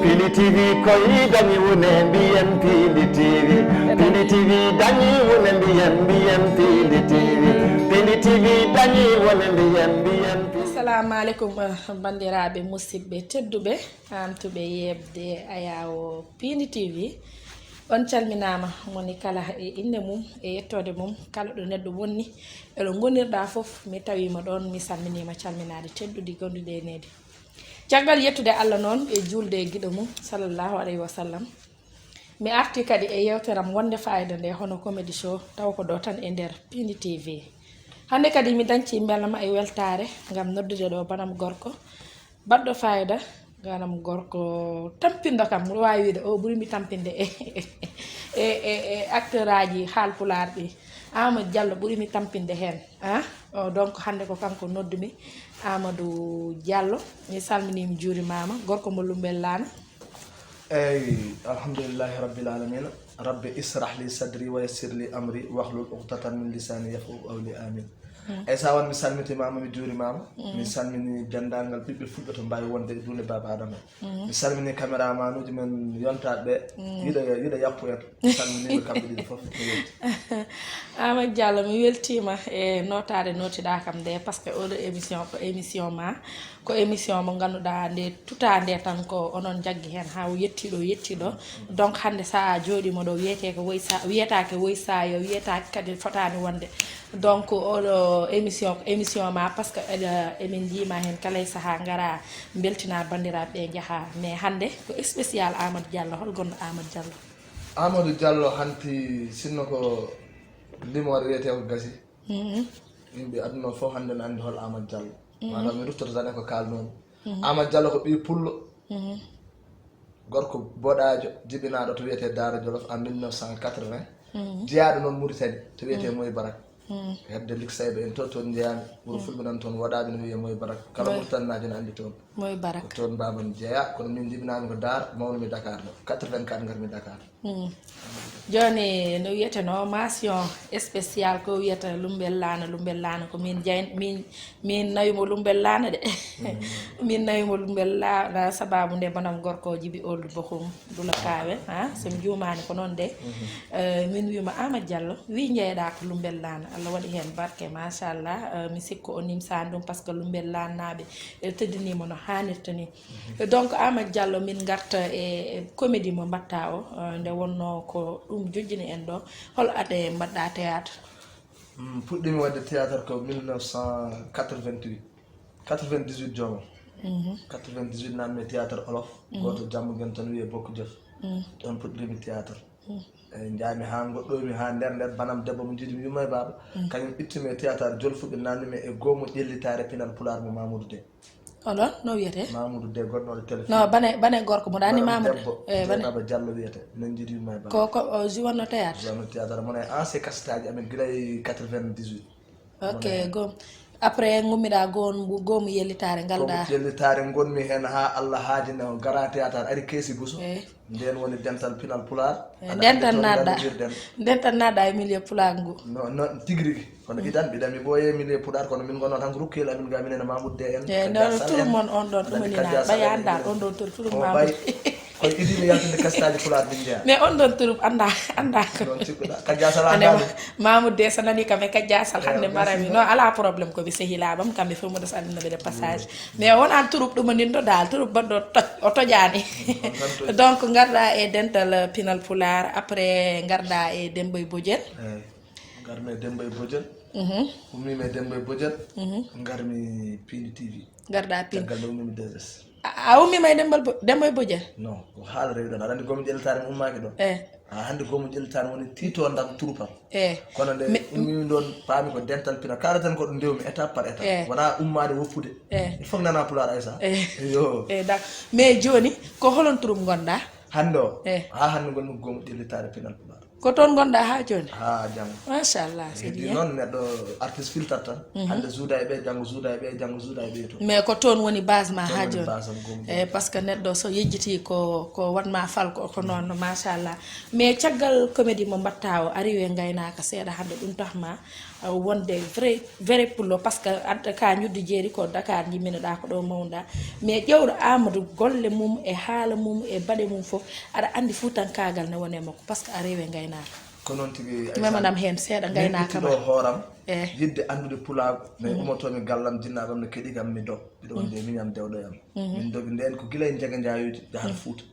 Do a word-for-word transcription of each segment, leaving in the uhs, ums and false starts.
Pindi T V koy dañi wune mbiyen Pindi T V. Pindi T V dañi wune mbiyen mbiyen Pindi T V. Pindi T V dañi wune mbiyen mbiyen Pindi. Assalamu alaikum, eh, bandiraɓe musidɓe tedduɓe, amtuɓe yeɓde ayawo Pindi T V. On calminama, moni kala e inde mum e yettode mum, kala ɗo neɗɗo wonni, e ɗo gonirɗa fof, mi tawima ɗon, mi salminima calminade teddude gondude e nede. Caggal yettude Allah noon e juulde e giɗo mum, sallallahu alayhi wa sallam, mi arti kadi e yewteram wonde fayida nde, hono comédie show, taw ko ɗo tan e nder Pindi T V. Hannde kadi mi dañci mbelma e weltaare ngam noddude ɗo banam gorko baɗɗo fayida, banam gorko tampinɗo kam, mboɗo waawi wiide o ɓuri mi tampinde e, e, e, e acteur aji haalpulaar ɗi. Amadou Diallo ɓuri mi tampinde heen, ah. O, donc, hannde ko kanko noddumi, Amadou Diallo. Mi salminiima, juurimaama, gorko mo Lumbel Laana. Eyi, alhamdulillahi rabbil alamina. Rabbi israh li sadri wa yassir li amri wahlul uqdatan min lisani yafqahu qawli. Amin. Eyi, sa won mi salmitimaama, mi juurimaama. Mi salmini denndaangal ɓiɓɓe fulɓe to mbaawi wonde e duunde Baaba Adama. Mi salmini caméraman uji men yontaaɓe ɓe. Yiɗa, yiɗa yappu en. Mi salminiiɓe kamɓe ɗiɗi fof, mi welti. Amadou Diallo, mi weltiima e nootaade nootiɗaa kam nde, parce que oɗo émission ko émission ma, ko émission mo ngannduɗaa nde tutaa nde tan ko onon njaggi heen haa o yettii ɗo, yettii ɗo. Donc, hannde so a jooɗiima ɗo, wiyetee ko woy sa, wiyetaake woy sa yo, wiyetaake kadi fotaani wonde. Donc, oɗo émission ko émission ma, parce que eɗa, emin njiima heen kala e sahaa, ngara mbeltina banndiraaɓe ɓe, njaha. Mais hannde ko spécial Amadou Diallo. Hol gonɗo Amadou Diallo? Amadou Diallo, hanti sinno ko limoore wiyetee ko gasi. Mhm. Yimɓe aduna o fof hannde ne anndi hol Amadou Diallo. Mhm. Maanaam mi ruttoto tan e ko kaalnomi. Mhm. Amadou Diallo ko ɓii pullo. Mhm. Gorko boɗaajo, jibinaaɗo to wiyetee Daara Jolof en mille neuf cent quatre-vingts. Mhm. Jeyaaɗo noon Mauritanie, to wiyetee Moy Barak. Mhm. Hedde liksayɓe en to, toon njeyaami. Wuro fulɓe nan toon, waɗaaɓe no wiyee Moy Barak. Kala Mauritanie naajo ne anndi toon. Moy Barak. Ko toon mbaamam jeyaa, kono min jibinaami ko Daara, mawnumi Dakar ɗo. Quatre-vingt-quatre ngarmi Dakar. Mhm. Jooni, no wiyeteno, mention spéciale ko wiyata Lumbel Laana, Lumbel Laana ko min jay-, min, min nawi mo Lumbel Laana de. Min nawi mo Lumbel Laana sababu nde banam gorko Jibi Ould Boxum Dula Kaawe, ha, so mi juumaani ko noon de. Eh, min wiima Amadou Diallo, wi jeyɗa ko Lumbel Laana, Allah waɗi heen barke, machallah. Eh, mi sikku o nimsaani ɗum, parce que Lumbel Laanaaɓe, eh, teddiniima no haanirta ni. Donc, Amadou Diallo, min ngarta e, e comédie mo mbaɗta o, eh, nde wonno ko ɗum jojjini en ɗo. Hol ade mbaɗɗa théâtre? Mm, puɗɗimi waɗde théâtre ko mille neuf cent quatre-vingt-huit, quatre-vingt-dix-huit jooma. Mhm. Quatre-vingt-dix-huit naatmi e théâtre Olof, mhm, gooto Jammu Gem tan wiyee Bokko Jof. Mm. Ɗoon puɗɗirimi théâtre. Mm. Eyi, njaami haa ngoɗɗoymi haa nder nder, banam debbo mo njiɗmi yumma e baaba. Mm. Kañum ittumi e théâtre Jolfuɓe, naatnumi e goomu ƴellitaare pinal pulaar mo Mamoudou De. Oɗon, no wiyetee? Mamoudou De, gonɗo e télévision. No, bane, bane gorko mo ɗaani Mamoudou. Debbo, eh, bane. Dieynaba Diallo wiyetee. Minen njiɗi yumma e baaba. Ko, ko, o jouwanno théâtre? Jouwanno théâtre, mo ne ancien kasitaaji amen gila e quatre-vingt-dix-huit. Ok, gom. Après, ngummiɗa gom, goomu ƴellitaare ngal ɗa? Goomu ƴellitaare ngonmi heen haa Allah haajini o gara théâtre, ari keesi Bousso. Eh. Ndeen woni dental pinal pulaar. Eh, aɗa nden anndi tan toon naatɗa. Nanndirɗen. Nden tan naatɗa e milieu pulaar ngu. No, no, tigi rigi. Kono idan, mbiɗa mi ɓooye milieu pulaar, kono min ngonno tan ko rukkeel amin ga, minen e Mamoudou De en. Eh, Kadja Sall en. Turum mon on ɗon, aɗa anndi ɗum Kadja Sall en, on ɗon turum Mamoudou. Koye idiiɓe yaltude kasitaaji pulaar min njeyaa. Mais on ɗon turum annda, annda ko. Noon cikkuɗa. Kadja Sall annda ɗum. Mamoudou De so nani kam e Kadja Sall hannde marami. Non, alaa problème, ko ɓe sehilaaɓam, kamɓe fof mboɗo salmina ɓe de passage. Mais won aan turup ɗum o nindo daal, turup baɗɗo toj, o tojaani. Donc, ngarɗa e dental, eh, pinal pulaar, après ngarɗa e Demba e Bojel. Eyi, ngarmi e Demba e Bojel. Mhm. Ummimi e Demba e Bojel. Mhm. Ngarmi Pindi T V. Ngarɗa Pindi. Caggal nde ummimi deux S. A, a ummima e Demba Bo-, Demba e Bojel? Non, ko haala rewi ɗon. Aɗa anndi goomu ƴellitaare mi ummaaki ɗon. Eh. Haa hannde goomu ƴellitaare woni tiitondam turupam. Eh. Kono nde ummimi ɗon, paami ko dental pinal. Kaaleten ko ɗo ndewmi, étape par étape. Eh. Wonaa ummaade woppude. Eh. Il faut nana pulaar, Aïssa. Eh. Yo. Eh, dak-, mais jooni, ko holon turum ngonɗa? Hannde o? Eh. Haa hannde ngonmi goomu ƴellitaare pinal pulaar. Ko toon ngonɗa haa jooni? Haa janngo. Machallah, c'est bien. Heddi noon neɗɗo artiste filtat tan. Mhm. Hannde juuda e ɓe, janngo juuda e ɓe, janngo juuda e ɓe toon. Mais ko toon woni base ma haa jooni? Toon woni base am goomu. Eh, parce que neɗɗo so yejjiti ko, ko wat ma fal ko, ko noon, machallah. Mais caggal comédie mo mbaɗta o, ari e ngaynaaka seeɗa hannde, ɗum tax ma Wonde vrai vrai pullo, parce que adda ka ñuddi jeeri ko Dakar jimminoɗa, ko ɗo mawnuɗa. Mais ƴewɗo Amadou, golle mum e haala mum e baɗe mum fof, aɗa anndi fuutankaagal ne wone makko, parce que a rewe ngaynaaka. Ko noon tigi. Memanam heen seeɗa. Ngaynaaka ma hooram. Eh. Yidde anndude pulaagu, mais umotomi gallam, jinnaaɓam ne keɗi kam, mi do mbiɗo wonde miñam dewɗo yam. Min dogi ndeen ko gila e Njaga Njaayuuji jahata Fuuta.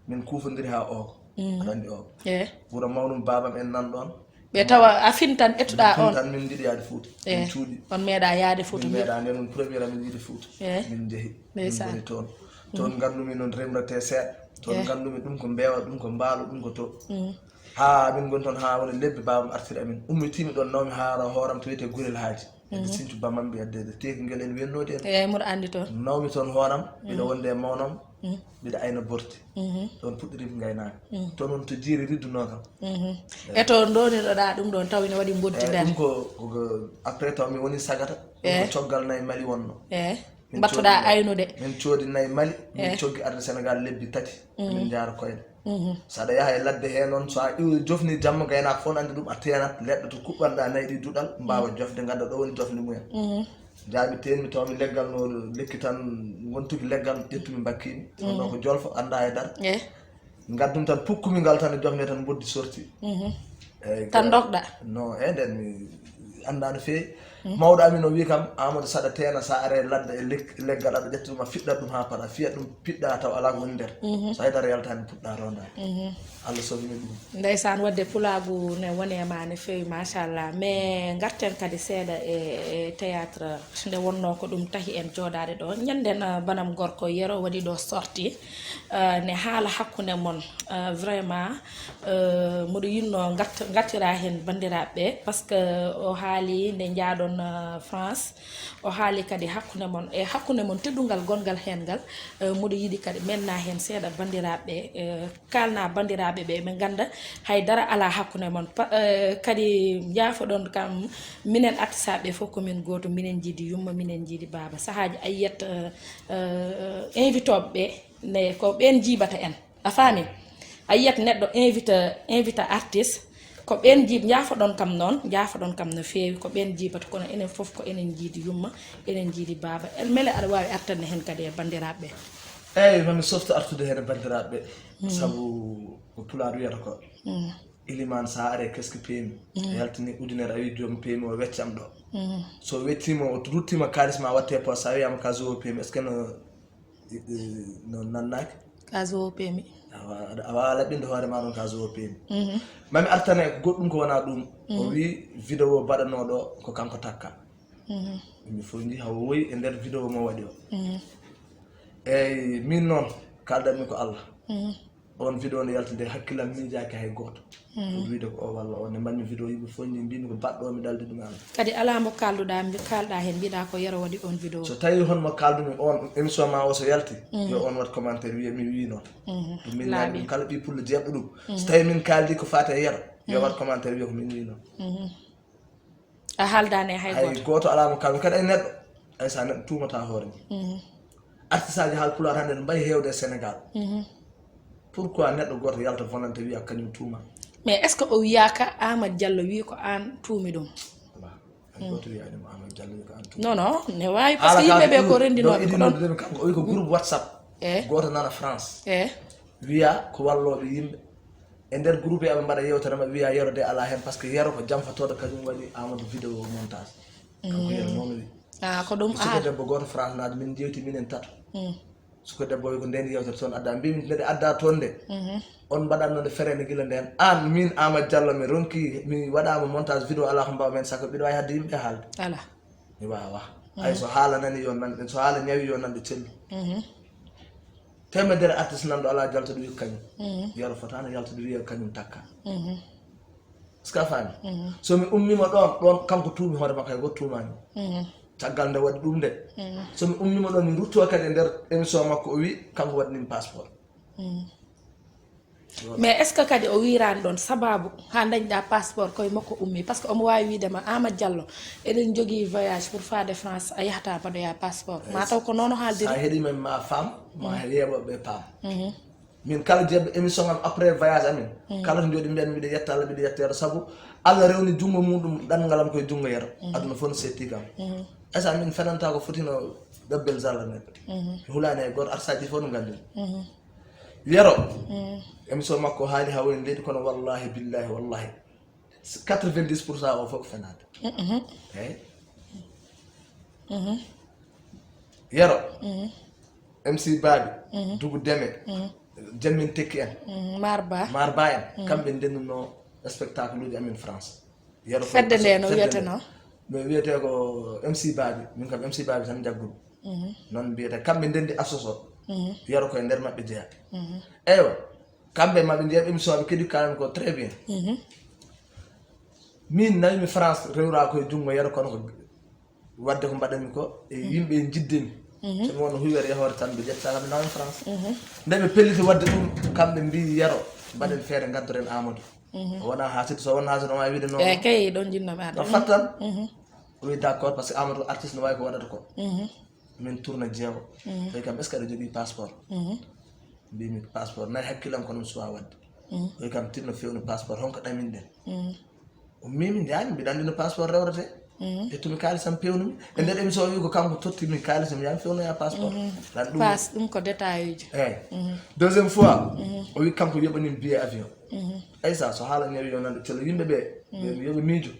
Min kuufondiri haa ooko. Aɗa anndi ooko. Eh. Wuro mawnum baabam en nan ɗoon. Ɓe tawa a fin tan ƴettuɗa on. Tan min njiɗi yaade Fuuta. Eh. Min cuuɗi. On meeɗa yaade Fuuta. Min meeɗa ndeen, on premier amin yiɗi Fuuta. Eh. Min njehi. Min ngoni toon. Toon nganndu-mi noon remrete seeɗa. Toon nganndu-mi ɗum ko mbeewa, ɗum ko mbaalo, ɗum ko to. Haa min ngoni toon haa woni lebbi, baabam artiri amin. Ummitiimi ɗoon, nawmi haa hooram to wiyetee Gurel Haaji. Hedde Sinthiou Bamam mbiya de, de teeki ngel en wennoode en. Eeyi, mboɗo anndi toon. Nawmi toon hooram, mbiɗo wonde e mawnam, mbiɗo ayna borti. Ɗoon puɗɗiriimi ngaynaaka. Toon woni to jiiri riddunoo kam. E to ndoniɗoɗa ɗum ɗoon taw ina waɗi mboddi nder. Ɗum ko, ko, ko après taw mi woni sagata. Ɗum ko coggal nayi Mali wonno. Eeyi. Mbattoɗa aynude. Min coodi nayi Mali, min coggi arde Sénégal lebbi tati. Min njaara koyɗe. So aɗa yaha e ladde hee noon, so a iw-, jofni jamma, gaynaako fof ne anndi ɗum, a teenat leɗɗe to kuɓɓanɗa nayi ɗi duɗal, mbaawa jofde, ngannda ɗo woni jofde mumen. Njaami teenmi, tawmi leggal no lekki tan, wontuki leggal, ƴettumi mbakkimi. Wonno ko jolfo, annda e dara. Eh. Ngaddumi tan, pukkumi ngal tan e jofne tan, mboddi sorti. Eeyi, tan ndogɗa? Non, e nden mi anndaa no feewi. Mawɗo amin o wii kam, "Amadou, saɗa teena, sa are ladde e lek-, leggal, aɗa ƴetta ɗum, a fiɗɗat ɗum haa para, fiya ɗum, piɗɗa taw alaa ko woni nder. So haydara yaltaani, puɗɗa ronda." Allah soɓi min ɗum. Ndeysaan, wadde pulaagu ne woni e ma no feewi, machallah. Mais ngarten kadi seeɗa e, e théâtre, nde wonno ko ɗum tahi en jooɗaade ɗo. Ñanden, ah, banam gorko Yero waɗi ɗo sorti, ah, ne haala hakkunde mon. Ah, vraiment, ah, mboɗo yinno ngat-, ngattira heen banndiraaɓe ɓe, parce que o haali nde njaaɗon, ah, France, o haali kadi hakkunde mon, e hakkunde mon teddungal gonngal heen ngal, ah, mboɗo yiɗi kadi menna heen seeɗa banndiraaɓe ɓe, ah, kaalna banndiraaɓe ɓe, ɓe ngannda hay dara alaa hakkunde mon. Pa-, ah, kadi njaafoɗon kam, minen artisaaɓe fof ko min gooto, minen njiidi yumma, minen njiidi baaba. Sahaaji a yiyat, ah, ah, invitooɓe ɓe, ne ko ɓeen njiibata en. A faami? A yiyat neɗɗo invite, invite artiste, ko ɓeen njiib-, njaafoɗon kam noon, njaafoɗon kam no feewi, ko ɓeen njiibata, kono enen fof ko enen njiidi yumma, enen njiidi baaba. El-, mbele aɗa waawi artande heen kadi e banndiraaɓe ɓe? Eeyi, mami softa artude heen e banndiraaɓe ɓe, sabu ko Pulaar wiyata ko, "Ilimaan, so a are keski peemi, a yaltini ujunere, a wii joom peemi o weccam ɗo." So wecciima, o ruttiima kaalis ma watte poos, so a wiyaama ka jowo peemi, est-ce que no, no nannaaki? Ka jowo peemi. Awa, aɗa, a waawa laɓɓinde hoore ma ɗon ka jowo peemi. Mami artane ko goɗɗum ko wonaa ɗum. O wii vidéo baɗanooɗo ko kanko takka. Min fof nji hawo woyi e nder vidéo mo waɗi o. Eeyi, min noon, kaaldanmi ko Allah. On vidéo nde yalti nde, hakkillam miijaaki hay gooto. Pour wiyde ko o walla o, nde mbaɗmi vidéo, yimɓe fof nji mbimi ko baɗɗo mi ɗaldi ɗum e Allah. Kadi alaa mo kaalduɗa, mbi-, kaalɗa heen, mbiɗa ko Yero waɗi on vidéo. So tawi hon mo kaaldumi on émission ma o so yalti, yo on waɗ commentaire wiya mi wii noon. Ɗum min ñaami ɗum kala ɓii pullo jeeɓɗo ɗum. So tawi min kaaldi ko faati e Yero, yo waɗ commentaire wiya ko min wii noon. A haaldaani e hay Hay gooto. Gooto alaa mo kaalmi kadi e neɗɗo. Hay so a neɗɗo tuumata hoore mum. Artisaaji Haalpulaar hannde no mbayi heewde e Sénégal. Pourquoi neɗɗo gooto yalta volonté wiya kañum tuuma? Mais est-ce que o wiyaaka Amadou Diallo wii ko aan tuumi ɗum? Alaa. Hay gooto wiyaani mo Amadou Diallo wii ko aan tuumi. Non, non, ne waawi, parce que yimɓe ɓe ko renndinooɓe ko ɗon. Kanko o wii ko groupe WhatsApp. Eh. Gooto nana France. Eh. Wiya ko wallooɓe yimɓe. E nder groupe aɓe mbaɗa yewtere maɓɓe wiya Yero de alaa heen, parce que Yero ko jamfatooɗo, kañum waɗi Amadou vidéo montage. Kanko Yero noon o wi. Ah, ko ɗum. Suka debbo gooto France naade, min jewti minen tato. Suka debbo wi ko nden yewtere toon adda. Mbimi nde adda toon nde, on mbaɗatno nde fereende gila nden. Aan, min Amadou Diallo, mi ronki, mi waɗaama montage vidéo, alaa ko mbaaw men, saka mbiɗo waawi hadde yimɓe haalde. Alaa. Mi waawa. Hay so haala nani yo nan, so haala ñawi yo nan ɗo cellu. Teemedere artiste nanɗo alaa jaltuɗo wiya ko kañum. Yero fotaano yaltude wiya ko kañum takka. Est-ce que a faami? So mi ummiima ɗoon, ɗoon kanko tuumi hoore makko, hay gooto tuumaani. Caggal nde waɗi ɗum nde. So mi ummiima ɗoon, mi ruttoo kadi e nder émission makko, o wi kanko waɗi min passeport. Mais est-ce que kadi o wiraani ɗoon sababu haa dañɗa passeport koye makko ummi? Parce que omo waawi wiide ma, "Amadou Diallo, eɗen njogii voyage pour faade France, a yahata mbaɗoya passeport." Ma taw ko noon o haaldiri. Sa heɗiima ma faam, ma yeeɓooɓe paam. Min kala jeeɓe émission am après voyage amin, kala to jooɗi mbiyan mbiɗa yetta Allah, mbiɗa yetta Yero, sabu Allah rewni junngo muɗum ɗanngal am koye junngo Yero. Aduna fof no seetti kam. Esa min fenanta ko fotino gabbel zalla neɗɗo. Mi hulaani e gooto, arsaji fof no nganndumi. Yero, émission makko haali ha woni leydi, kono wallahi billahi wallahi, quatre-vingt-dix pour cent o fof ko fenaade. Eyyi. Yero, MC Babi, Dugu Deme, Jammin Tekki en, Marba. Marba en, kamɓe ndennuno spectacle uji amin France. Yero ko fedde nde no fedde nde wiyeteno? No wiyete ko MC Babi, min kam MC Babi tan jagguɗo. Noon mbiyete, kamɓe ndendi Asos o. Yero koye nder maɓɓe jeeya. Eywa, kamɓe maɓe njiya émission ɓe kadi kalan ko très bien. Min nawimi France, rewra koye junngo Yero, kono ko wadde ko mbaɗanmi ko e yimɓe jiddemi. Somi wonno huywere yahoore tan, ɓe ƴetta kam nawmi France. Nde ɓe pelliti wadde ɗum, kamɓe mbi Yero, mbaɗen feere ngaddoren Amadou. O wona haasid, so won haasid o wawi wiide noon. Eyyi kay, ɗon jinnomi arde. No fattan. O wi d'accord, parce que Amadou artiste no wawi ko waɗata ko. Min tourna jeewo. Tawi kam, est ce que aɗa jogui passeport? Mbimi passeport nayi hakkilam ko ɗum suwa wadde. Tawi kam tinno fewno passeport honko ɗaminɗen. O mimi, njami mbiɗa andi no passeport rewrete. Ƴettumi kalisam, pewnumi. E nder émission o wi ko kanko tottimi kalisam, yami fewnoya passeport. Lan ɗum pas ɗum ko détail uji. Eyyi. Deuxième fois, o wi kanko yoɓanim billet avion. Eysa, so haala ñawi yo nande cello, yimɓe ɓe ɓe mi yoɓa miijo.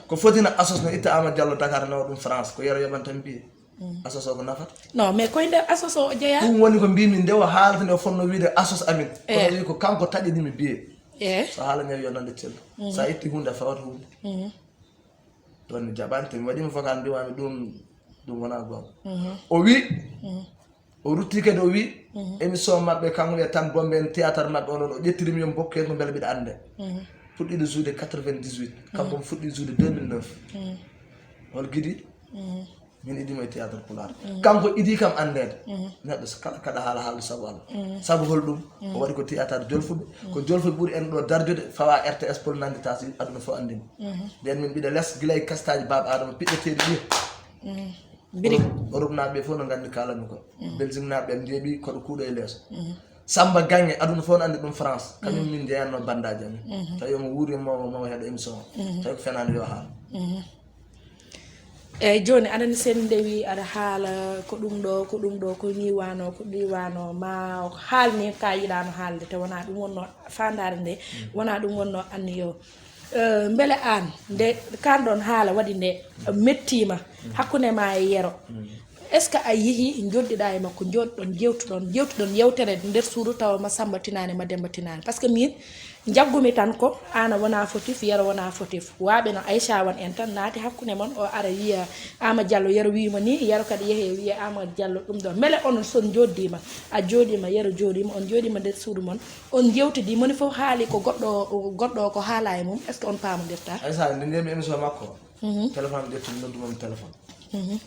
Ko fotina Asos no itta Amadou Diallo Dakar nawa ɗum France, ko Yero yoɓan tan billet. Asos o ko nafata? Non, mais koye nder Asos o o jeeya. Ɗum woni ko mbimi, nde o haalata nde o fonno wiide Asos amin. Kono wi ko kanko taƴanimi billet. So haala ñawi yo nande cello. Sa itti hunde a fawata hunde. Ɗon mi jaɓani, to mi waɗima vocal mbiwami ɗum, ɗum wona gonga. O wi, o rutti kadi o wi, émission maɓɓe kanko wiya tan Bombe en, théâtre maɓɓe onon, o ƴettiri mi, yo mi bokku hen ko beele mbiɗa ande. Puɗɗiɗo jouer quatre-vingt-dix-huit, kanko mo fuɗɗi jouer deux mille neuf. Hol Gidi? Min idimo e théâtre pulaar. Kanko idi kam andeede. Neɗɗo so kala kaɗa haala, haaldu sabu Allah. Sabu hol ɗum? O waɗi ko théâtre jolfuɓe. Ko jolfuɓe ɓuri en ɗo darjude, fawa R T S, Pôle Nandita, si aduna fof andimo. Nden min mbiɗa les gila e kastaji baaba Adama piɗɗeteɗi ɗi. Biri. Europe, Europe naaɓe fof no nganndi kalanmi ko. Belgique naaɓe en njeeɓi koɗo kuuɗo e leeso. Samba Gange, aduna fof no anndi ɗum France. Kañum min njeyanno bandaji amen. Tawi omo wuuri, mo, mo heɗo émission o. Tawi ko fenaande yo haal. Eyyi, joni aɗa andi sen ndewi aɗa haala ko ɗum ɗo, ko ɗum ɗo, ko ni wano, ko ɗi wano, ma haalni ka yiɗano haalde, te wona ɗum wonno fandare nde, wona ɗum wonno anniyo. Eh, beele an nde kan ɗon haala waɗi nde mettima hakkunde ma e Yero, est ce que a yeehi joddiɗa e makko, jooɗɗon, jewtuɗon, jewtuɗon yewtere nder suudu tawa ma Samba tinani, ma Demba tinani? Parce que min jaggumi tan ko an a wona fautif, Yero wona fautif. Waɓe no Aïcha wan en tan naati hakkunde mon, o ara wiya Ama Diallo, Yero wimo ni, Yero kadi yeehe wiya Ama Diallo ɗum ɗo. Beele onon son joddima, a joɗima, Yero joɗima, on joɗima nder suudu mon, on jewtidi, moni fof haali ko goɗɗo, goɗɗo o ko haala e mum, est ce que on pamodirta? Aïcha, nde mbiyami émission makko, téléphone am ƴettumi, noddumami téléphone.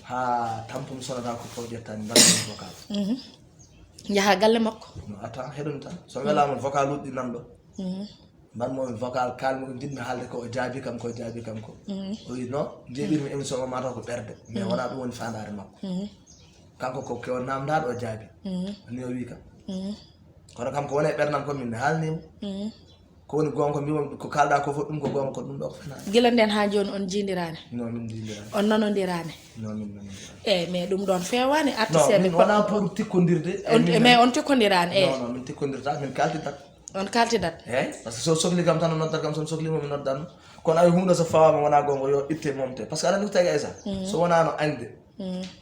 Ha tampumi sonata ko fof ƴettani, mbaɗmi vocal. Jaha galle makko. No, attends, heɗumi tan. So welama vocal uɗɗi nanɗo. Mbaɗmomi vocal, kalmi ko jiɗmi haalde ko, o jaabi kam ko, o jaabi kam ko. O wi non, jeeɓirmi émission o mataw ko ɓerde. Mais wona ɗum woni fandare makko. Kanko ko kewo namdaɗo, o jaabi. Ni o wi kam. Kono kam ko woni e ɓerdam ko min mi haalnimo. Ko woni gonga ko mbimo ko kalɗa ko fof ɗum ko gonga, ko ɗum ɗo ko fenaande. Gila nden ha joni on jindirani? Non, min jindirani. On nanodirani? Non, min nanodirani. Eyyi, mais ɗum ɗon fewani artiste ɓe. Non, min wona pour tikkodirde. On, mais on tikkodirani, eyyi. Non, non, min tikkodirta, min kaltitat. On kaltidat? Eyyi, parce que so sokli kam tan o noddat kam, so soklimo mi noddatmo. Kono ay hunde so fawama wona gonga yo itte momte. Parce que aɗa andi ko tagi Aïssa? So wona no añde.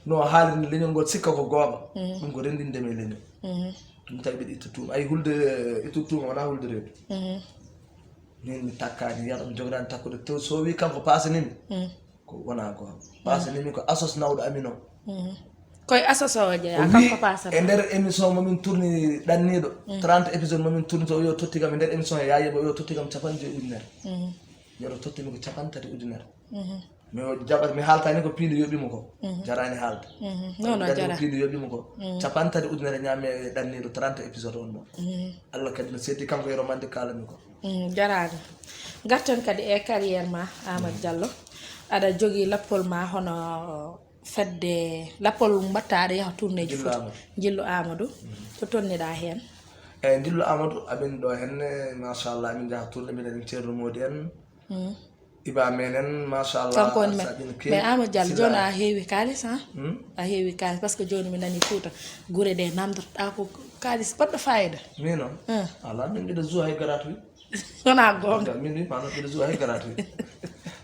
No haalirde leñol ngol sikka ko gonga. Ɗum ko rendinde mi e leñol. Ɗum tagi mbiɗa itta tuuma. Ay hulde, ittude tuuma wona hulde reedu. Min mi takkani, Yero mi jogorani takkude. To so wi kanko pasanimi, ko wona gonga. Pasanimi ko Asos nawɗo amin o. Koye Asos o jeeya, o wi kanko pasata. E nder émission mo min tourni ɗanniɗo, trente épisode mo min tourni, to o yo totti kam e nder émission he, ya yeɓo, o yo totti kam capanɗe joyi ujunere. Yero tottimi ko capanɗe tati ujunere. Mi o jaɓat, mi haaltani ko piindi yoɓimo ko. Jarani haalde. Non, non, jarani ko piindi yoɓimo ko. Capanɗe tati ujunere ñaami e ɗanniɗo trente épisode on ɗo. Allah kadi no seetti kanko, Yero mande kalami ko. Jarani. Garten kadi e carrière ma, Amadou Diallo. Aɗa jogii lappol ma hono fedde, lappol mbatta aɗa yaha tourné ji Jillo Amadou. Jillo Amadou. To tonniɗa hen? Eyi, Njillu Amadou, amin ɗo henne, machallah, amin njaha tourné, minen en Ceerno Moodi en, Iba menen, machallah. Kanko woni men. Mais Amadou Diallo, jooni a heewi kaalis, ha? A heewi kaalis, parce que jooni mi nani Fouta, gure ɗe namdotoɗa ko kaalis baɗɗo fayida. Min noon? Ala, min mbiɗa joue hay gratuit. Wona goonga. Min wi, ma noon mbiɗa joue hay gratuit.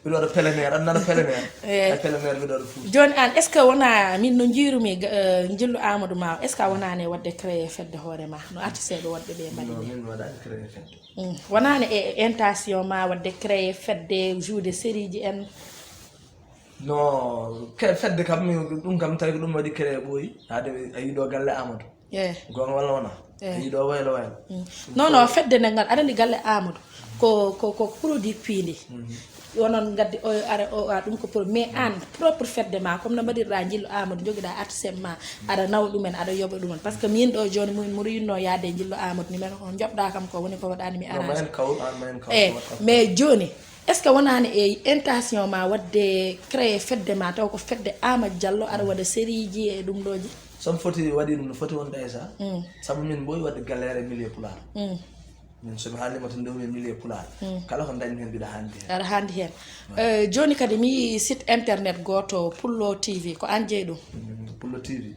Mbiɗa waɗa peleneer, an nana peleneer. Hay peleneer mbiɗa waɗa Fouta. Jooni an, est ce que wona, min no njiirumi, eh, Njillu Amadou ma, est ce que a wonaani e waɗde créé fedde hoore ma? No artisteeɓe woɗɓe ɓe mbaɗi Non, ni. Min mi waɗaani créé fedde. Mm. Wonaani e intention ma waɗde créé fedde, joude série ji en? No, ke fedde kam, mi, ɗum kam tawi ko ɗum waɗi créé ɓooyi. Haade a yiɗo galle Amadou. Eh. Goonga walla wona? A yiɗo waylo waylo. Non, non, fedde nde ngal, aɗa anndi galle Amadou. Ko, ko, ko produit piindi. Onon ngaddi o, ara, o, a, ɗum ko pro-, mais an, propre fedde ma, comme no mbaɗirɗa Njillu Amadou, jogiɗa artiste ma, aɗa nawa ɗumen, aɗa yoɓa ɗumen. Parce que min ɗo jooni, min mboɗo yiɗno yaade Njillu Amadou, ni men ko joɓɗa kam ko woni ko waɗani mi No, ma arrangé. En kaw, an ma en kaw. Eh, Ko waɗata. Mais jooni, est ce que wonaani e intention ma waɗde créé fedde ma, taw ko fedde Amadou Diallo, aɗa waɗa série ji e ɗum ɗoji? Somi foti waɗi ɗum no foti wonde Aïssa. Sabu min mboyi waɗde galère e milieu pulaar. Min somi haalima to ndewmi e milieu pulaar. Kala ko dañmi heen mbiɗa haandi heen. Aɗa haandi heen. Eh, jooni kadi mi yii site internet gooto, Pullo T V, ko an jeyi ɗum? Mm, Pullo T V.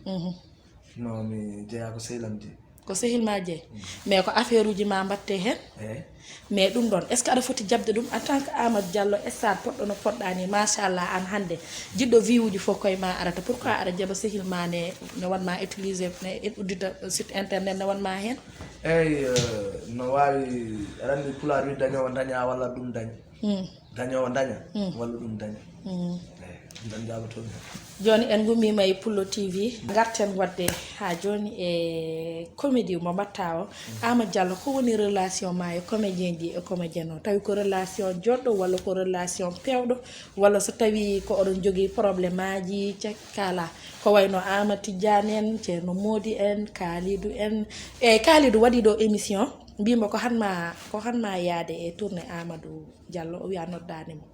No, mi jeyaa, ko sehil am jeyi. Ko sehil ma jeyi? Mais ko affaire uji ma mbatte heen? Eyi. Mais ɗum ɗon, est ce que aɗa foti jaɓde ɗum en tant que Amadou Diallo, star poɗɗo no poɗɗa ni, machallah, an hannde jiɗɗo vie uji fof koye ma arata, pourquoi aɗa jaɓa sehil ma ne, ne wanma utilisé, ne uddita site internet ne wanma heen? Eyi, eh, no waawi, aɗa anndi pulaar wi dañoowo daña walla ɗum dañ. Dañoowo daña walla ɗum daña. Eyi, ɗum ɗon jaabotoomi heen. Jooni en ngummiima e Pullo T V, ngarten waɗde haa jooni e comédie mo mbaɗta o. Amadou Diallo, ko woni relation ma e comédien ji e comédienne o? Tawi ko relation joɗɗo walla ko relation peewɗo, walla so tawi ko oɗon jogii problème aji, cakala, ko wayno Amadou Tidiane en, Ceerno Moodi en, Kalidou en. Eyi, Kalidou waɗi ɗo émission, mbimo ko hanma, ko hanma yaade e tournée Amadou Diallo, o wi a noddaani mo.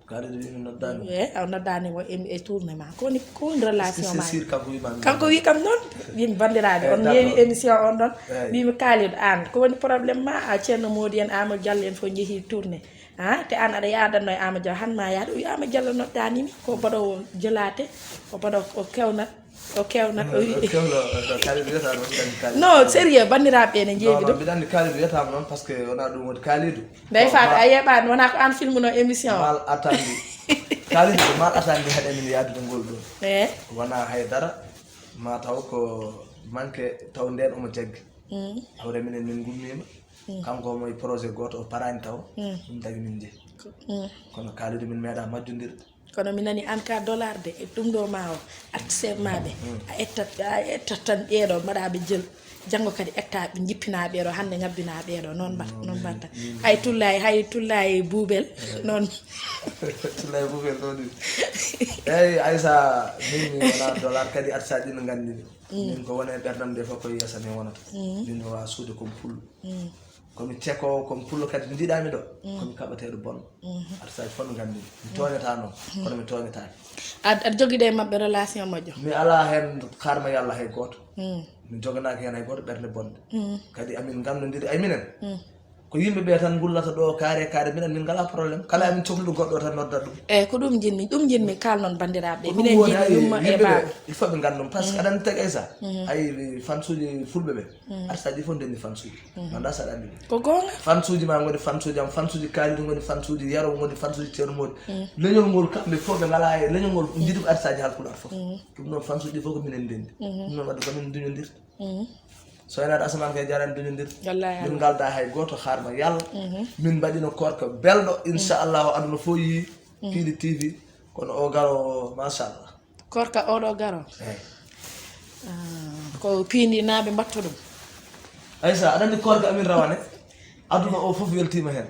Kalidou wi mi noddaani. E, a noddaani mo e, e tournée ma. Ko woni, ko woni relation ma? Sir kanko wi ma mi Kanko wi kam noon, wimi banndiraaɓe, Eh, on ƴeewi d'accord. Émission on ɗon, Eyi. Mbimi Kalidou, aan, ko woni problème ma? A Ceerno Moodi en, Amadou Diallo en fof njehii tournée. Ha, te aan aɗa yaadanno e Amadou Diallo, hanma yaade, o wi Amadou Diallo noddaani mi, ko baɗoowo jelaate, o baɗo, o kewnat, o kewnat, o wi. Kewlo, Kalidou wiyata ɗum, mbiɗa anndi Kalidou. Non, sérieux, banndiraaɓe ene Non, njeeɓi non, ɗum. Mbiɗa anndi Kalidou wiyata ɗum noon, parce que wona ɗum woni Kalidou. Ndey Ko Fatou, ma- a yeɓaani, wona ko aan filmuno émission o. Mal attendu. Kalidou ko mal attendu haɗi min yaadude ngol ɗo. Eh. Wona hay dara, ma taw ko manque taw ndeen omo jaggi. Hawre minen min ngummiima. Kanko omo e projet gooto o paraani taw. Ɗum tagi min njehi. Kono Kalidou min meeɗa majjondirde. Kono mi nani aan ka dollar de, e ɗum ɗo ma o, artiste maɓe, a ettat, a ettat tan ɓeeɗo mbaɗaɓe jel, janngo kadi etta ɓe jippina ɓeeɗo, hannde ngabbina ɓeeɗo, noon mbat-, noon mbatta. Hay Tullaay, hay Tullaay Buubel, noon. Tullaay Buubel ɗo ɗum. Eyi, Aïssa, min mi wona dollar kadi artiste aji no nganndi mi. Min ko wona e ɓerdam nde fof ko yeeso mi wonata. Min mi wawa suude comme pullo. Komi ceko, komi pullo kadi njiɗami ɗo. Komi kaɓateɗo bon. Artiste aji fof no nganndi mi. Mi tooñata noon, kono mi tooñataake. Aɗa, aɗa jogii ɗe maɓɓe relation moƴƴo? Mi ala heen, karma yalla hay gooto. Mi joganaaki heen hay gooto ɓernde bonde. Kadi amin nganndondiri, ay minen. Ko yimɓe ɓe tan ngullata ɗo kaare kaare, minen min ngala problème. Kala amin cohluɗo goɗɗo tan noddat ɗum. Eyi, ko ɗum jinmi, ɗum jinmi kalnon banndiraaɓe. Ko ɗum Minen woni, jiɗi ay, yumma e yimɓe ɓe, baaba. Il faut ɓe nganndum, parce que aɗa anndi tagi Aïssa, ay fansuji fulɓe ɓe, artiste aji fof ndenni fansuji. Manda saɗa anndi ɗum. Ko goonga. Fansuji ma ngoni fansuji am, fansuji Kalidou ngoni fansuji Yero, ngoni fansuji Ceerno Moodi. Leñol ngol kamɓe fof ɓe ngala e leñol ngol, jiɗi ko artiste aji haalpulaar fof. Ɗum noon fansuji ɗi fof ko minen ndenndi. Ɗum noon wadde ko min duñondirta. So enaade asamaan kay jarani duñondirta. Wallahi. Min ngalda hay gooto, harma yalla. Min mbaɗino koorka belɗo, inchallahu, aduna fof yii. Piindi T V, kono o garo, machallah. Koorka oɗo garo. Eyi. Ah, ko piindi naaɓe mbatta ɗum. Aïssa, aɗa anndi koorka amin rawane, aduna o fof weltima heen.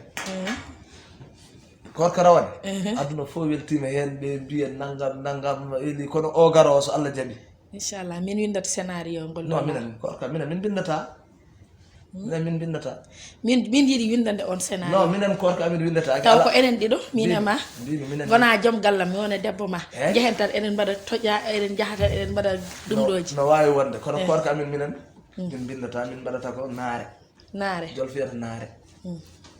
Koorka rawane, aduna fof weltima heen, ɓe mbiya nangam, nangam, eli, kono o garo o so Allah jaɓi. Inchallah, min winndata scénario ngol. Non, minen, koorka, minen, min mbinndata. Minen, min mbinndata. Min, min yiɗi winndande on scénario. Non, minen, koorka amin winndata. Taw ko enen ɗiɗo, min e ma. Mbimi, minen. Ngona joom gallam, mi wona debbo ma. Eh? Njehen tan eɗen mbaɗa toƴa, eɗen njaha tan eɗen mbaɗa ɗum No, ɗoji. No waawi wonde, kono Eh. Koorka amin minen, Min mbinndata, min mbaɗata ko naare. Naare. Jol fiyata naare.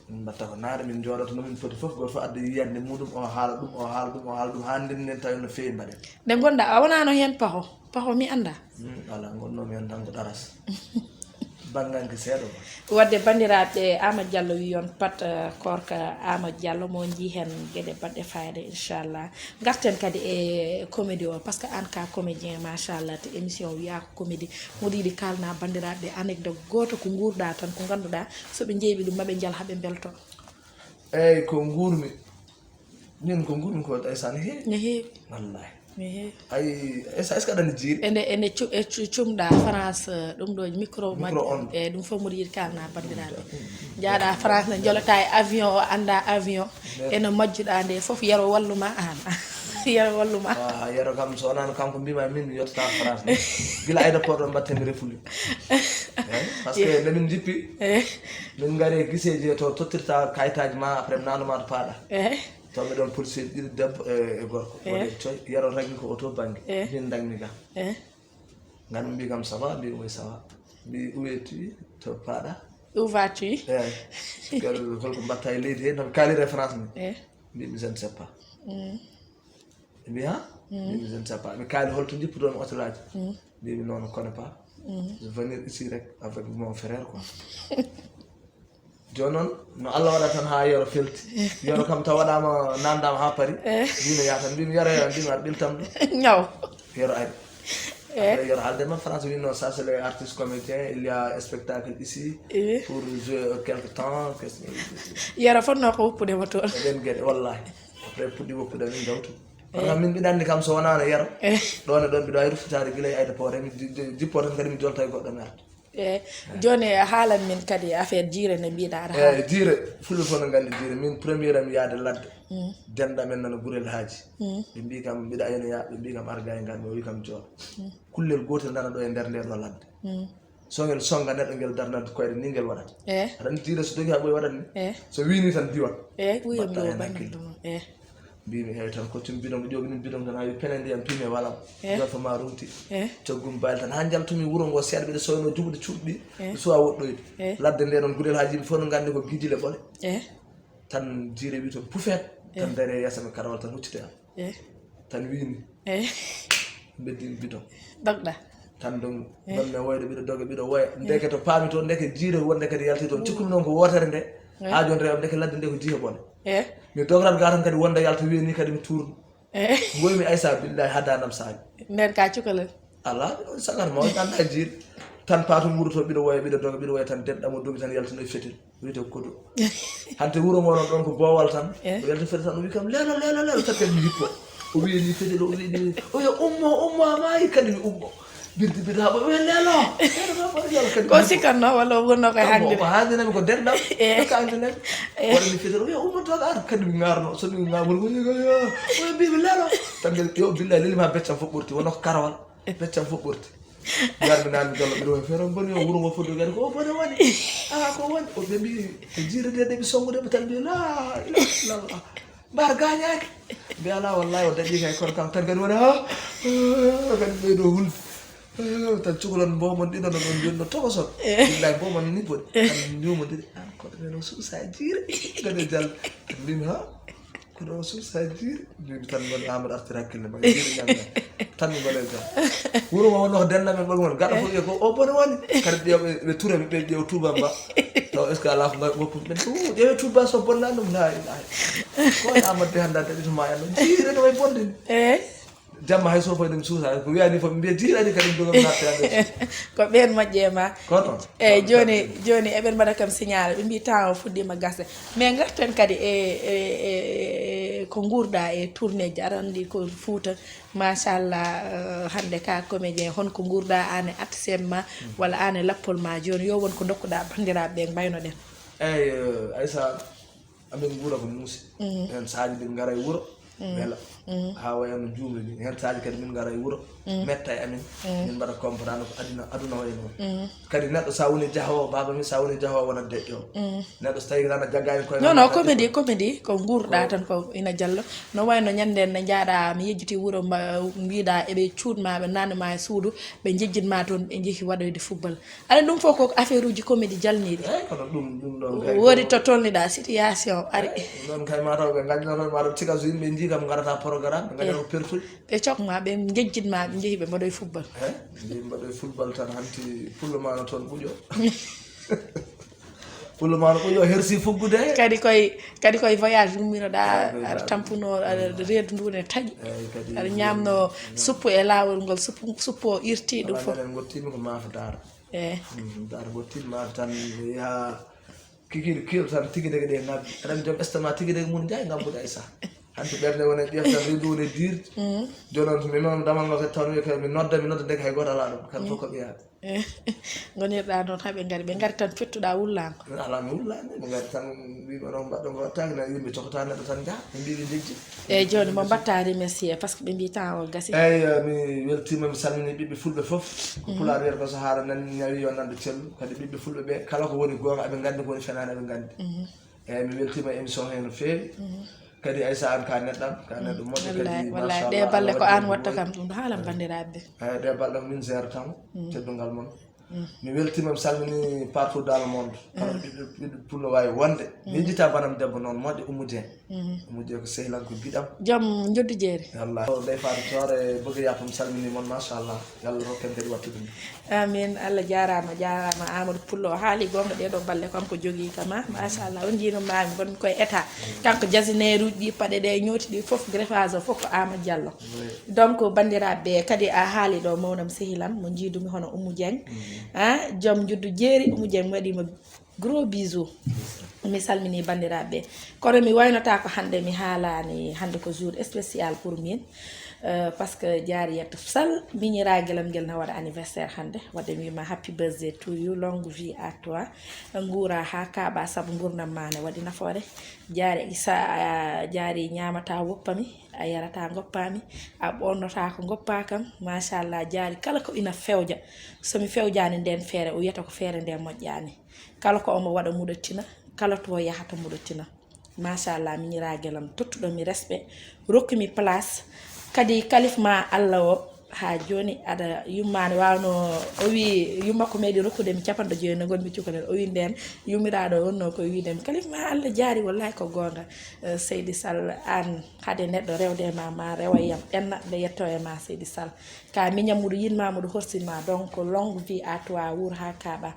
Min mbaɗata ko naare, min njooɗoto no min poti fof, gooto fof adda yiyannde muɗum, o haala ɗum, o haala ɗum, o haala ɗum, haa ndennden tawi no feewi mbaɗen. Nde ngonɗa, a wonaano heen paho? Paho mi annda. Hmm, alaa, ngonnoomi heen tan ko ɗaras. Bannganke seeɗa ma. Wadde banndiraaɓe, Amadou Diallo wi on pat, eh, koorka Amadou Diallo mo njii heen geɗe baɗɗe fayda, inchallah. Ngarten kadi e comédie o, parce que aan ka comédien, machallah, te émission o wiyaa ko comédie. Mboɗo yiɗi kaalna banndiraaɓe anecdote gooto ko nguurɗaa tan, ko ngannduɗaa so ɓe njeeɓi ɗum, ma ɓe njal haa ɓe mbelto. Eeyi, ko nguurmi. Min ko nguurmi ko Aysaan heewi. Ne heewi. Wallahi. Ne heewi. Ay, est-ce, est-ce que aɗa anndi Jiiri? Ene, ene cu-, e cu-, cumɗa France, eh, ɗum ɗo micro Micro majjo. On. E ɗum fof mboɗo yiɗi kaalna banndiraaɓe. Njaaɗa France ne njolata e avion, o annda avion. Ndeer. Ene majjuɗa nde fof, Yero walluma aan. Yero walluma. Ah, Yero kam, so wonaano kanko mbima min mi yottata France ni. Gila aéroport ɗo mbattemi refuli. Eh, parce que Eh. Nde min njippi, Eh. Min ngari e giseeji to tottirta kayitaaji ma, après mi naanuma to paaɗa. Eh. To ɓe ɗon policier ɗiɗi debbo e, e gorko. Eh. Waɗi coy, Yero raggi ko oto bannge. Eh. Min dagni ga. Eh. Ngam mbi kam ça va, mbi oui ça va. Mbi où es-tu, to paaɗa? Où vas-tu? Eeyi. Ɓe holko mbatta e leydi he, no ɓe kaalira e France ni? Eeyi. Mbimi je ne sais pas. Mm. Ɓe mbi ha? Mm. Mbimi je ne sais pas. Ɓe kaali holto jippuɗon hôtel aji? Mm. Mbimi non, je ne connais pas. Mm. Je vais venir ici rek avec mon frère quoi. Jooni noon, no Allah waɗa tan haa Yero felti. Yero kam taw waɗaama, naandaama haa Paris. Eh. Mbino yaha tan, mbimi Yero, Yero, mbimi aɗa ɓiltam ɗo. Ñaw. Yero ari. Eh. Après, Yero haalde ma France, wi non, ça c'est les artistes comédiens, il y a un spectacle ici Eh. pour jouer quelque temps. Yero fotnoo ko woppude mo toon. Eɗen geɗe, wallahi. Après, puɗɗi woppude min gawtu. Eh. Parce que min mbiɗa anndi kam so wonaano Yero. Eh. Ɗoon e ɗoon mbiɗo waawi ruffitaade gila e aéroport, mi di-, di-, jippo tan kadi mi jolta e goɗɗo mi arta. E jooni, haalan min kadi affaire Jiire nde mbiɗa aɗa haala. Eeyi, Jiire, fulɓe fof no nganndi Jiire. Min premier am yahde ladde. Mm. Denɗam en nana Gurel Haaji. Mm. Ɓe mbi kam, mbiɗa yanoya, ɓe mbi kam, "Ar ga e ngan," mi wi kam, "Jooɗo." Mm. Kullel gootel nana ɗo e nder nden ɗo ladde. Mm. So ngel songa neɗɗo, ngel darnat koyɗe, ni ngel waɗata. Eh. Aɗa anndi Jiire so dogi haa ɓooyi waɗat ni? Eh. So wiini tan diwat. Eh, ɓuyam mbaɗta ɗo heen banngal hakkille. Ɗum. Eh. Mbimi, "Hey, tan koccumi bidon, ƴoogini bidon tan, haa wi pene ndiyam pime walam." Eh. Jolfa ma rumti. Eh. Coggumi baali tan, haa njaltumi wuro ngo seeɗa, mbiɗa sooyno juɓude cuuɗi ɗi, Eh. mi suwa woɗɗoyde. Eh. Ladde nde noon, gudel haa yimɓe fof no nganndi ko gijile ɓole. Eh. Tan Jiire wi toon, "Pufeet." Tan Eh. Dare yeeso mi karawal tan huccite am. Eh. Tan wiini. Eh. Mbeddin bidon. Dogɗa. Tan ɗum, Eh. Ɗon mi woyde, mbiɗo doga, mbiɗo woya. Eh. Ndeke to paami toon, ndeke Jiire wonde kadi yalti toon. Mm. Cikkumi noon ko wootere nde. Eh. Haa jooni rewa, ndeke ladde nde ko jihe ɓole. Eh. Mi dograt ga tan kadi wonde yalta wiye ni kadi mi tuurno. Eh. Ngoymi Aysa, billahi, haa daandam saami. Nden ka cukalel. Alaa, ɗon sagar ma, on annda Jiire. Tan paatum wuro to, mbiɗo woya, mbiɗo doga, mbiɗo woya tan, denɗam o dogi tan yaltino e fetel. Wiyete Kodo. Hante wuro ngo noon ɗon ko boowal tan. Eh. O yalti fetel tan, o wi kam, "Leelo, leelo, leelo," tawi mi hippo. O wi ni fetel, o wi ni, o wiya, "Ummo, ummo, a maayi," kadi mi ummo. Birdi, birdi, haa ɓe, "Leelo, leelo, leelo," kadi Ko mi hippo. Sikkanno walla o wonno koye Ɗon mo, hangde? Ko hangde nami ko denɗam. Eh. Ko hangde nami. Eh. Waɗa ni fetel, o wiya, "Ummo, doga ar," kadi mi ngarno. So mi ngarno, o wiya, o wiya, "Mbiimi leelo." Tan ngel, yo, billahi, leli ma beccam fof ɓorti, wonno ko karawal. Beccam fof ɓorti. Ngarmi naan mi golla, mbiɗo woni feere boni o wuro ngo fof dogani ko o bone woni. Ah, ko woni? O ɓe mbi, "E Jiire nde nde mi sonngude mo tan mbi, la ilaha illallah. Mbar gaañaaki." Mbi, "Alaa, wallahi o daɗi kay, kono kam tan kadi woni, ha?" Kadi ɓeydo hulde. Tan cukalon mbomon ɗiɗo no ɗon jonni no tokoson. Eh. Billahi mbomon ni boni. Eh. Tan njumodiri. Ah, koɗo men o suusa Jiire. Kadi jal. Mbimi, ha? Kono o suusa Jiire. Mbimi tan ngoni Amadou artir hakkille ma. Jiire ñamna. Tan mi ngoni jam. Wuro mo wonno ko denɗam e ɓoy mon. Gaɗa fof wiye ko o bone woni. Kadi ƴeew ɓe, ɓe ture ɓe, ɓe ƴeew Touba mba. Taw est-ce que alaa ko ngar-, goppu ɓe. Ɗum ƴeewe Touba so bonna ɗum. La ilaha. Ko e Amadou de hannde a daɗi to ma yallo. Jiire no way bonde ni. Eh. Jamma hay so fof ɗum suusa. Ko wiya ni fof mbiya Jiire ni kadi ɗum dogo natta. Ko ɓeen moƴƴe ma. Kono. Eeyi, jooni, jooni eɓen mbaɗa kam signal. Ɓe mbi temps o fuɗɗiima gasde. Mais ngarten kadi e, e, e, e ko nguurɗa e tournée ji. Aɗa anndi ko Fuuta. Machallah, eh, hannde ka comédien, hon ko nguurɗa aan e artiste en ma, walla aan e lappol ma, jooni yo won ko ndokkuɗa banndiraaɓe ɓe mbaynoɗen. Eeyi, eh, Aïssa, amin nguura ko muusi. Mhm. En saaji min ngara e wuro, Mhm. wela. Ha wayano juumri ni, heen saaji kadi min ngara e wuro, metta e amin, min mbaɗa comprendre ko aduna, aduna wayi noon. Kadi neɗɗo sa woni jahoowo, baaba min, sa woni jahoowo wonat deƴƴo. Neɗɗo so tawi tan a jaggaani koye non non, comédie, comédie ko nguurɗa tan, ko ina jallo. No wayno ñande ne njaaɗa, mi yejjiti wuro, mbiɗa eɓe cuuɗma, ɓe nanuma e suudu, ɓe jejjitma toon, ɓe njehi waɗoyde football. Aɗa ɗum fof ko affaire uji comédie jalniiɗi. Eyi, kono ɗum, ɗum ɗon kay woodi ko to tolniɗa, situation ari. Ɗum ɗon kay mataw ɓe ngajno toon, mataw tiga so yimɓe njii kam ngarata programme, ɓe ngaɗa ko pertuɗi. Ɓe cokma, ɓe jejjitma, ɓe njehi ɓe mbaɗoy football. He, mbi mbaɗoy football tan, hanti pullo ma no toon ɓuƴo. Pullo ma no ɓuƴo, hersi fuggude. Kadi koye, kadi koye voyage umminoɗa, aɗa tampuno, aɗa reedu ndu ne taƴi. Eyi, kadi aɗa ñamno suppu e laawol ngol, suppu, suppu o irti ɗum fof. Aɗa gottiimi ko maafa daara. Eyi. Daara gottiimi maafa tan, yaha kikiiɗe keewɗe tan, tigi dege ɗe ngabbi. Aɗa anndi joom estomac tigi dege mum njaay ngabbude ay saha. Hanti ɓernde wone ƴeftan reedu wone diirde. Jooni noon so mi noon damal ngal kadi taw mi wiya kay mi nodda, mi nodda ndeke hay gooto alaa ɗum. Kamɓe fof ko ɓiyaaɓe. Ngonirɗa noon haa ɓe ngari, ɓe ngari tan fettuɗa wullaango. Alaa mi wullaani, ɓe ngari tan mbiɓe noon mbaɗɗo ngo wattaaki, na yimɓe cokota neɗɗo tan njaha, ɓe mbi ɓe jejji. Eyi, jooni mo mbatta remercier par ce que ɓe mbi temps o gasi. Eyi, mi weltiima, mi salmini ɓiɓɓe fulɓe fof. Ko pulaar wiyata ko so haala nan ñawi yo nanɗo cellu, kadi ɓiɓɓe fulɓe ɓe kala ko woni goonga aɓe nganndi, ko woni fenaani aɓe nganndi. Eyi, mi weltiima e émission he no feewi. Kadi Aissa, an ka neɗɗam, ka neɗɗo moƴƴo kadi. Wallahi, wallahi, machallah, ɗe balle ko an watta kam ɗum ɗo haalan banndiraaɓe ɓe. Eyi, ɗe balle ko min gérata mo teddungal mon. Mi weltiima, mi salmini partout dans le monde. Kala ɓiɗɗo, ɓiɗɗo pullo waawi wonde. Mi yejjita banam debbo noon moƴƴo, Oumou Dieng. Oumou Dieng ko sehil am, ko giɗam. Joom njoddu jeeri. Wallahi. O Ndeye Fatou Thior e Bëgg Yappam, mi salmini mon, machallah. Yo Allah rokku en kadi wattude ɗum. Amin. Allah jaaraama, jaaraama. Amadou Pullo o haali goonga, ɗee ɗoo balle kanko jogii kama. Machallah, on njiino maami, ngonmi koye état. Kanko jasineeruuji ɗi, paɗe ɗe ñooti ɗi fof, greffage o fof ko Ama Diallo. Oui. Donc, banndiraaɓe ɓe, kadi a haali ɗo mawnam sehilam, mo njiidumi hono Oumou Dieng. Ah, joom njuddu jeeri, Oumou Dieng mi waɗi mo gros bisou. Mi salmini banndiraaɓe ɓe. Kono mi waynota ko hannde mi haalaani, hannde ko jour spécial pour min. Euh, par ce que Jaariyat Sall, miñiraagelam ngel na waɗa anniversaire hannde. Waɗde mi wiima happy birthday to you, longue vie à toi. Nguura haa kaaɓa sabu nguurndam ma ne waɗi nafoore. Jaari sa, a jaari ñaamata woppami, a yarata ngoppami, a ɓoornotaako ngoppakam. Machallah, jaari kala ko ina fewja. So mi fewjaani ndeen feere, o wiyata ko feere nde moƴƴaani. Kala ko omo waɗa muɗotina, kala to yahata muɗotina. Machallah, miñiraagelam tottuɗo mi respect, rokki mi place. Kadi kalif ma Allah o, haa jooni aɗa yummaani, wano o wi yumma ko meeɗi rokkude mi capanɗe joyi no ngonmi cukalel. O wi ndeen yummiraaɗo wonno ko wiide mi kalif ma Allah jaari, wallahi ko goonga. Eh, Seydi Sall, aan hade neɗɗo rewde e ma, ma rewa yam ɓenna nde yetto e ma Seydi Sall. Ka miñam muɗo yinma, muɗo horsinma, donc longue vie à toi, wuur haa kaaɓa.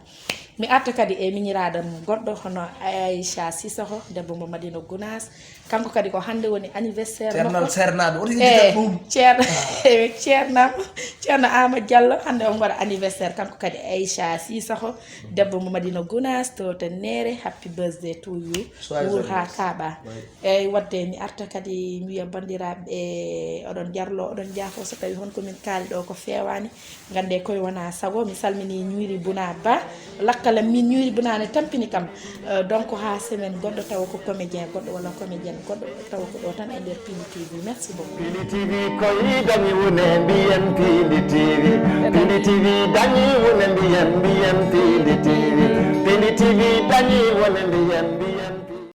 Mi arta kadi e miñiraaɗo am goɗɗo hono Aïcha Sissoko, debbo mo Madina Gounass. Kanko kadi ko hannde woni anniversaire makko. Ceernal Seernaaɓe, oto yejjitan ɗum. Ceerno, ceernam, Ceerno Ama Diallo, hannde omo waɗa anniversaire. Kanko kadi Aïcha Sissoko, debbo mo Madina Gounass, to Tennere, happy birthday to you. Wuur haa kaaɓa. Eyi, waɗde mi arta kadi mi wiya banndiraaɓe, oɗon jarlo, oɗon jaafo so tawi honko min kaali ɗo ko feewaani. Ngannde koye wona sago, mi salmini Ñuuri Buna Ba, lakkale min Ñuuri Buna ne tampini kam. Euh, donc haa semaine goɗɗo tawa ko comédien goɗɗo walla comédienne goɗɗo tawa ko ɗo tan e nder Pindi T V. Merci beaucoup. Pindi T V koy dañi wune mbiyen Pindi T V. Pindi T V dañi wune mbiyen, mbiyen Pindi T V. Pindi T V dañi wune mbiyen, mbiyen.